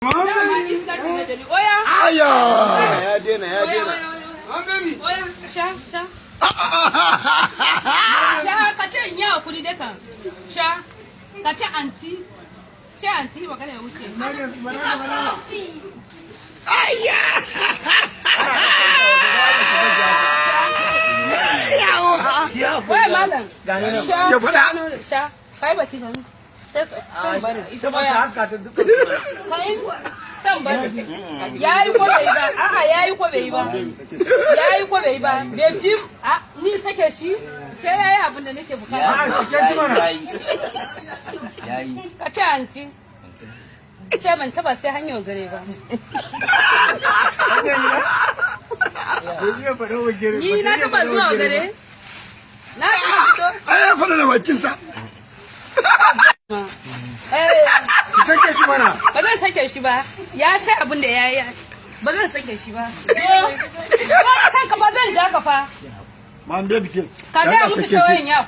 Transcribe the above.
Dama iskanci ne da ni. Oya. Aya. Ya daina, ya Oya, daina. oya, oya. Oya, sha, sha. Sha, ka ce in yi hakuri dai kan. Sha. Ka ce anti. Ce anti magana ya wuce. Anti. Aya. Yawa. Wai malam. Sha, Ya faɗa. sha, sha. Kai ba ci gani. Sai bari. Ita ba ta haka ta dukkan. Kai san bari. Yayi ko bai yi ba? A'a, yayi ko bai yi ba? Yayi ko bai yi ba? Bai ji a ni sake shi sai yayi abin da nake bukata. Yayi. Ka ce anti. Ce ban taba sai hanyar gare ba. Ni na taba zuwa gare. Na taba fito. Ai ya faɗa da bakinsa. Eh, Ki sake shi mana. ba zan sake shi ba. Ya sai abin da ya yi. Ba zan sake shi ba. Zo kanka ba zan ja ka fa. Man baby ke. Ka gaya musu cewa in ya.